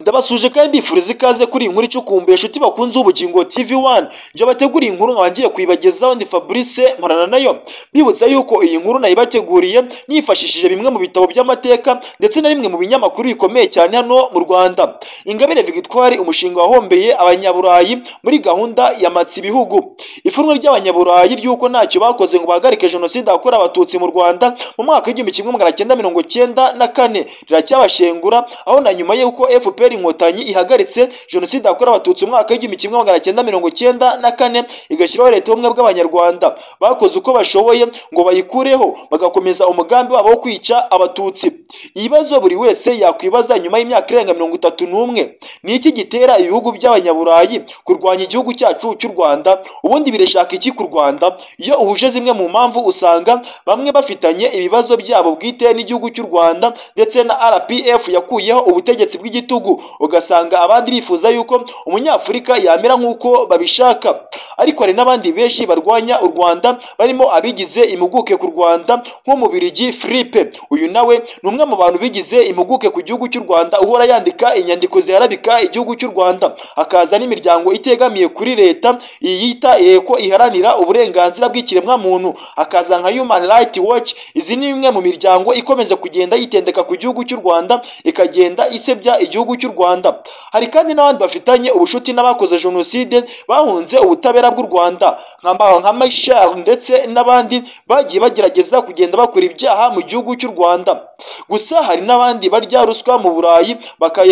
Ndabasuje kandi mbifuriza ikaze kuri iyi nkuru icukumbuye, inshuti bakunze Ubugingo TV 1. Njye bateguriye inkuru nkaba ngiye kuyibagezaho, ndi Fabrice Mparana nayo. Mbibutsa yuko iyi nkuru nayibateguriye nifashishije bimwe mu bitabo by'amateka ndetse na bimwe mu binyamakuru bikomeye cyane hano mu Rwanda. Ingabire Victoire, umushinga wahombeye abanyaburayi muri gahunda ya matsi ibihugu. Ipfunwe ry'abanyaburayi ry'uko ntacyo bakoze ngo bahagarike jenoside yakorewe abatutsi mu Rwanda mu mwaka w'1994 riracyabashengura, aho na nyuma y'uko FPR Inkotanyi ihagaritse jenoside yakorewe abatutsi mu mwaka w'1994 igashyiraho leta y'ubumwe bw'abanyarwanda, bakoze uko bashoboye ngo bayikureho, bagakomeza umugambi wabo wo kwica abatutsi. Ibibazo buri wese yakwibaza nyuma y'imyaka irenga 31 ni iki gitera ibihugu by'abanyaburayi kurwanya igihugu cyacu cy'u Rwanda? Ubundi birashaka iki ku Rwanda? Iyo uhuje zimwe mu mpamvu usanga bamwe bafitanye ibibazo byabo bwite n'igihugu cy'u Rwanda ndetse na RPF yakuyeho ubutegetsi bw'igitugu, ugasanga abandi bifuza yuko umunyafurika yamera nk'uko babishaka. Ariko hari n'abandi benshi barwanya u Rwanda barimo abigize impuguke ku Rwanda nk'Umubirigi Philippe. Uyu nawe ni umwe mu bantu bigize impuguke ku gihugu cy'u Rwanda, uhora yandika inyandiko ziharabika igihugu cy'u Rwanda. Hakaza n'imiryango itegamiye kuri leta iyita ko iharanira uburenganzira bw'ikiremwamuntu, hakaza nka Human Rights Watch. Izi ni imwe mu miryango ikomeza kugenda yitendeka ku gihugu cy'u Rwanda, ikagenda isebya igihugu cy'u Rwanda. Hari kandi n'abandi bafitanye ubushuti n'abakoze jenoside bahunze ubutabera bw'u Rwanda nka Michel ndetse n'abandi bagiye bagerageza kugenda bakora ibyaha mu gihugu cy'u Rwanda. Gusa hari n'abandi barya ruswa mu Burayi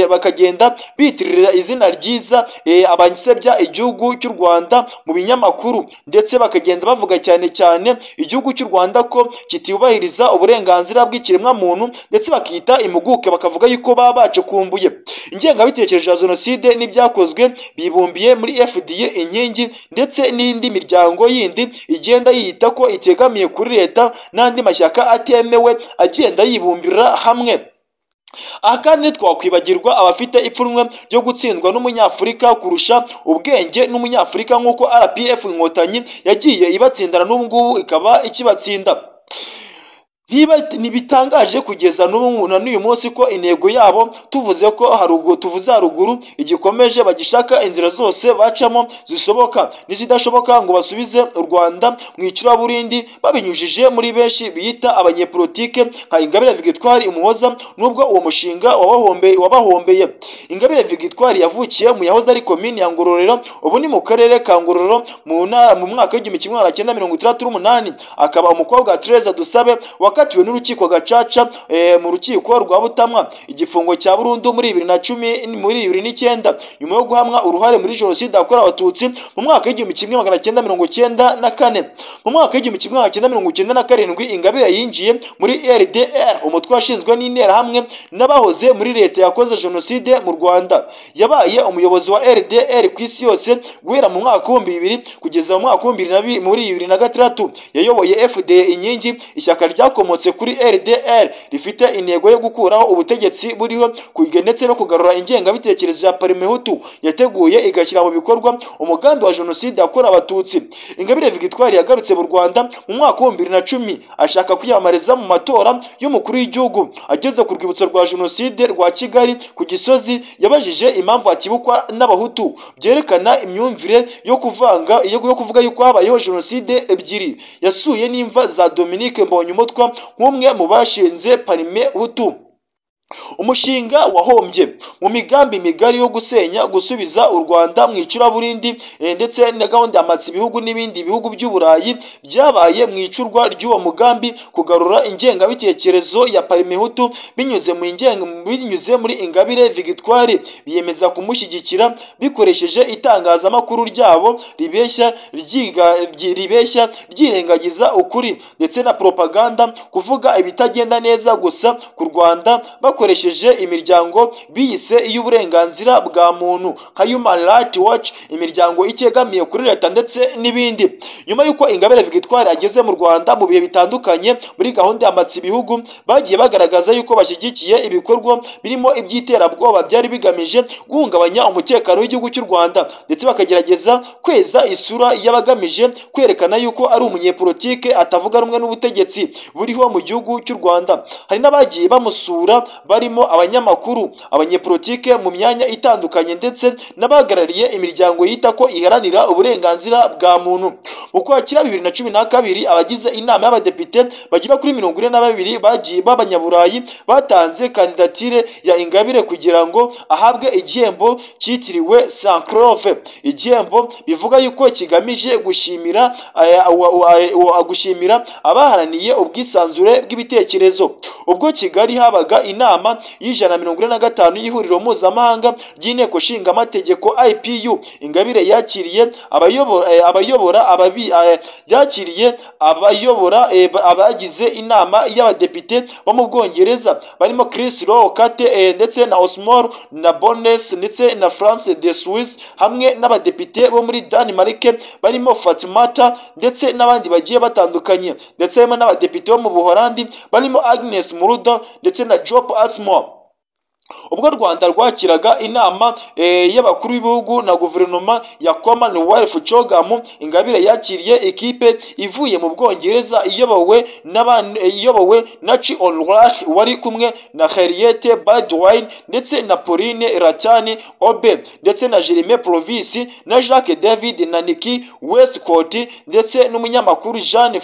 bakagenda bitirira izina ryiza abasebya igihugu cy'u Rwanda mu binyamakuru, ndetse bakagenda bavuga cyane cyane igihugu cy'u Rwanda ko kitubahiriza uburenganzira bw'ikiremwamuntu, ndetse bakita impuguke bakavuga yuko baba bacukumbuye ingengabitekerezo ya jenoside n'ibyakozwe bibumbiye muri FDA Inkingi ndetse n'indi miryango yindi igenda yiyita ko itegamiye kuri leta n'andi mashyaka atemewe agenda yibumbira hamwe. Aha kandi twakwibagirwa abafite ipfunwe ryo gutsindwa n'umunyafurika kurusha ubwenge n'umunyafurika, nk'uko RPF Inkotanyi yagiye ibatsindana n'ubu ngubu ikaba ikibatsinda. Ntibitangaje kugeza n'ubu na n'uyu munsi ko intego yabo tuvuze ko haruguru tuvuze haruguru igikomeje, bagishaka inzira zose bacamo zishoboka n'izidashoboka ngo basubize u Rwanda mu icuraburindi, babinyujije muri benshi biyita abanyepolitike nka Ingabire Victoire Umuhoza, nubwo uwo mushinga wabahombeye. Ingabire Victoire yavukiye mu yahoze ari komini ya Ngororero, ubu ni mu karere ka Ngororero, mu mwaka w'1968, akaba umukobwa wa Teresa Dusabe wakatiwe n'urukiko Gacaca mu rukiko rwa Butamwa igifungo cya burundu muri 2010 muri 2009 nyuma yo guhamwa uruhare muri jenoside yakorewe abatutsi mu mwaka w'1994. Mu mwaka w'1997 Ingabire yinjiye muri RDR, umutwe washinzwe n'interahamwe n'abahoze muri leta yakoze jenoside mu Rwanda. Yabaye umuyobozi wa RDR ku isi yose guhera mu mwaka w'2000 kugeza mu mwaka w'2006. Yayoboye FDA Inkingi, ishyaka ryakomotse kuri RDR rifite intego yo gukuraho ubutegetsi buriho ndetse no kugarura ingengabitekerezo ya Parmehutu yateguye igashyira mu bikorwa umugambi wa jenoside yakorewe abatutsi. Ingabire Victoire yagarutse mu Rwanda mu mwaka w'2010 ashaka kwiyamamariza mu matora y'umukuru w'igihugu. Ageze ku rwibutso rwa jenoside rwa Kigali ku Gisozi, yabajije impamvu atibukwa n'abahutu, byerekana imyumvire yo kuvanga yo kuvuga yuko habayeho jenoside ebyiri. Yasuye n'imva za Dominique Mbonyumutwa nk'umwe mu bashinze Parmehutu. Umushinga wahombye mu migambi migari yo gusenya, gusubiza u Rwanda mu icuraburindi ndetse na gahunda ya matsi ibihugu n'ibindi bihugu by'Uburayi byabaye mu icurwa ry'uwo mugambi, kugarura ingengabitekerezo ya Parmehutu binyuze muri Ingabire Victoire. Biyemeza kumushyigikira bikoresheje itangazamakuru ryabo ribeshya ryirengagiza ukuri ndetse na propaganda, kuvuga ibitagenda neza gusa ku Rwanda bakoresheje imiryango biyise iy'uburenganzira bwa muntu nka Human Rights Watch, imiryango itegamiye kuri leta ndetse n'ibindi. Nyuma y'uko Ingabire Victoire ageze mu Rwanda mu bihe bitandukanye muri gahunda ya matsi ibihugu, bagiye bagaragaza yuko bashyigikiye ibikorwa birimo iby'iterabwoba byari bigamije guhungabanya umutekano w'igihugu cy'u Rwanda, ndetse bakagerageza kweza isura y'abagamije kwerekana yuko ari umunyepolitike atavuga rumwe n'ubutegetsi buriho mu gihugu cy'u Rwanda. Hari n'abagiye bamusura barimo abanyamakuru, abanyepolitike mu myanya itandukanye ndetse n'abahagarariye imiryango yita ko iharanira uburenganzira bwa muntu. Mu Kwakira 2012 abagize inama y'abadepite bagera kuri 42 bagiye b'abanyaburayi batanze kandidatire ya Ingabire kugira ngo ahabwe igihembo cyitiriwe Sakharov, igihembo bivuga yuko kigamije gushimira abaharaniye ubwisanzure bw'ibitekerezo. Ubwo Kigali habaga inama y'145 y'ihuriro mpuzamahanga ry'inteko nshingamategeko IPU, Ingabire yakiriye abayobora abagize inama y'abadepite bo mu Bwongereza barimo Chris Rowe Kate ndetse na Osmore na Bones ndetse na France de Suisse, hamwe n'abadepite bo muri Denmark barimo Fatimata ndetse n'abandi bagiye batandukanye, ndetse harimo n'abadepite bo mu Buholandi barimo Agnes Murudo ndetse na Job Asmo. Ubwo Rwanda rwakiraga inama y'abakuru b'ibihugu na guverinoma ya Commonwealth CHOGM, Ingabire yakiriye ikipe ivuye mu Bwongereza iyobowe na Chi Onwurah wari kumwe na Harriet Baldwin ndetse na Pauline Ratani Obe ndetse na Jeremy Provis na Jacques David na Nicky Westcott ndetse n'umunyamakuru Jeanne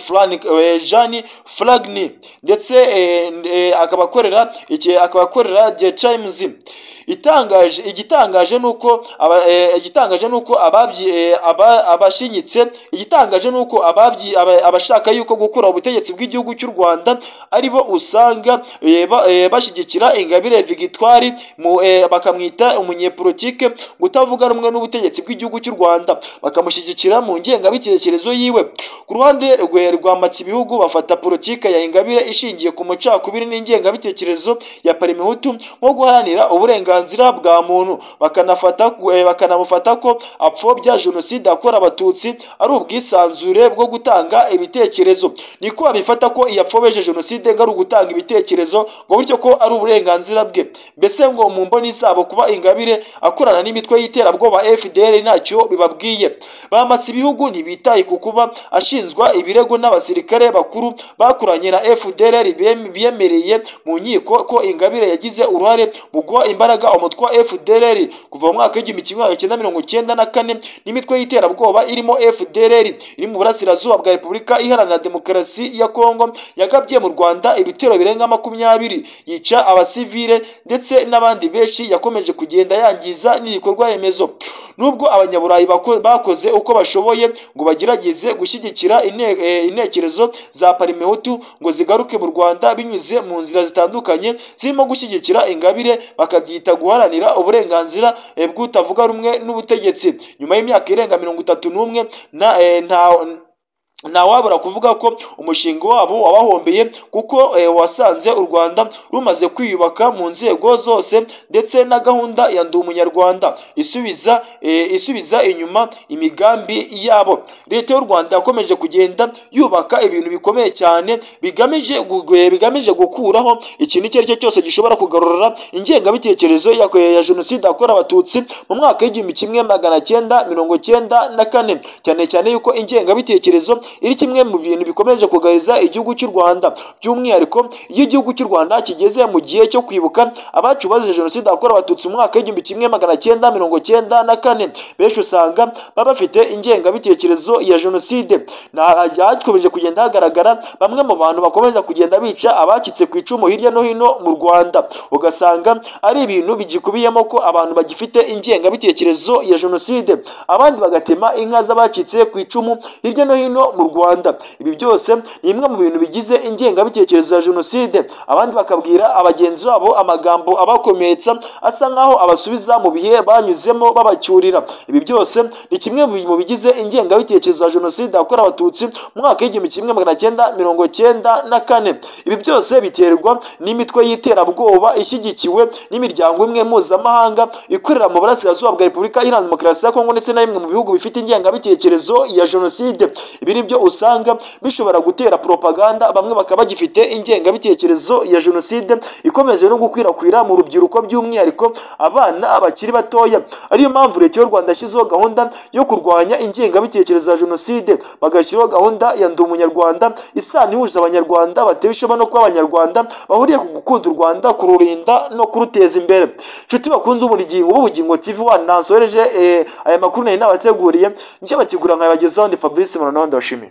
Flagni ndetse akaba akorera The Times. Igitangaje nuko abashaka yuko gukura ubutegetsi bw'igihugu cy'u Rwanda aribo usanga bashyigikira Ingabire Victoire, bakamwita umunyepolitike gutavuga rumwe n'ubutegetsi bw'igihugu cy'u Rwanda, bakamushyigikira mu ngengabitekerezo yiwe. Ku ruhande rwa ibihugu bafata politike ya Ingabire ishingiye ku mucakubiri n'ingengabitekerezo ya Parmehutu nko guharanira uburenganzira bwa muntu, bakanamufata ko apfobya jenoside yakorewe Abatutsi ari ubwisanzure bwo gutanga ibitekerezo. Niko babifata ko iyapfobeje jenoside ngo ari ugutanga ibitekerezo, ngo bityo ko ari uburenganzira bwe. Mbese ngo mu mboni zabo kuba Ingabire akorana n'imitwe y'iterabwoba FDL ntacyo bibabwiye. Bamatse ibihugu ntibitaye ku kuba ashinzwa ibirego n'abasirikare bakuru bakoranye na FDL biyemereye mu nkiko ko Ingabire yagize uruhare mu guha imbaraga umutwe wa FDLR kuva mu mwaka w'1994 n'imitwe y'iterabwoba irimo FDLR iri mu burasirazuba bwa Repubulika Iharanira Demokarasi ya Kongo yagabye mu Rwanda ibitero birenga 20 yica abasivile ndetse n'abandi benshi, yakomeje kugenda yangiza n'ibikorwa remezo. Nubwo abanyaburayi bakoze uko bashoboye ngo bagerageze gushyigikira intekerezo za Parmehutu ngo zigaruke mu Rwanda binyuze mu nzira zitandukanye zirimo gushyigikira Ingabire bakabyita guharanira uburenganzira bw'utavuga rumwe n'ubutegetsi, nyuma y'imyaka irenga 31 ntawabura kuvuga ko umushinga wabo wabahombeye, kuko wasanze u Rwanda rumaze kwiyubaka mu nzego zose ndetse na gahunda ya Ndi Umunyarwanda isubiza inyuma imigambi yabo. Leta y'u Rwanda yakomeje kugenda yubaka ibintu bikomeye cyane bigamije gukuraho ikintu icyo ari cyo cyose gishobora kugarura ingengabitekerezo ya jenoside yakorewe Abatutsi mu mwaka w'1994, cyane cyane yuko ingengabitekerezo iri kimwe mu bintu bikomeje kugariza igihugu cy'u Rwanda, by'umwihariko iyo igihugu cy'u Rwanda kigeze mu gihe cyo kwibuka abacu bazize jenoside yakorewe Abatutsi mu mwaka w'1994, benshi usanga baba bafite ingengabitekerezo ya jenoside. Hakomeje kugenda hagaragara bamwe mu bantu bakomeza kugenda bica abacitse ku icumu hirya no hino mu Rwanda, ugasanga ari ibintu bigikubiyemo ko abantu bagifite ingengabitekerezo ya jenoside, abandi bagatema inka z'abacitse ku icumu hirya no hino mu Rwanda. Ibi byose ni imwe mu bintu bigize ingengabitekerezo ya jenoside. Abandi bakabwira abagenzi babo amagambo abakomeretsa asa nkaho abasubiza mu bihe banyuzemo babacyurira. Ibi byose ni kimwe mu bigize ingengabitekerezo ya jenoside yakorewe Abatutsi mu mwaka w'1994. Ibi byose biterwa n'imitwe y'iterabwoba ishyigikiwe n'imiryango imwe mpuzamahanga ikorera mu burasirazuba bwa Repubulika Iharanira Demokarasi ya Kongo ndetse na bimwe mu bihugu bifite ingengabitekerezo ya jenoside. Ibi buryo usanga bishobora gutera propaganda, bamwe bakaba bagifite ingengabitekerezo ya jenoside ikomeje no gukwirakwira mu rubyiruko, by'umwihariko abana bakiri batoya. Ariyo mpamvu Leta y'u Rwanda yashyizeho gahunda yo kurwanya ingengabitekerezo ya jenoside, bagashyiraho gahunda ya Ndi Umunyarwanda, isano ihuza Abanyarwanda batewe ishema no kuba Abanyarwanda, bahuriye ku gukunda u Rwanda, kururinda no kuruteza imbere. Nshuti bakunze Ubugingo TV 1, nasoreje aya makuru nari nabateguriye, njye bategura nkabagezaho. Ndi Fabrice Murano, ndabashimiye.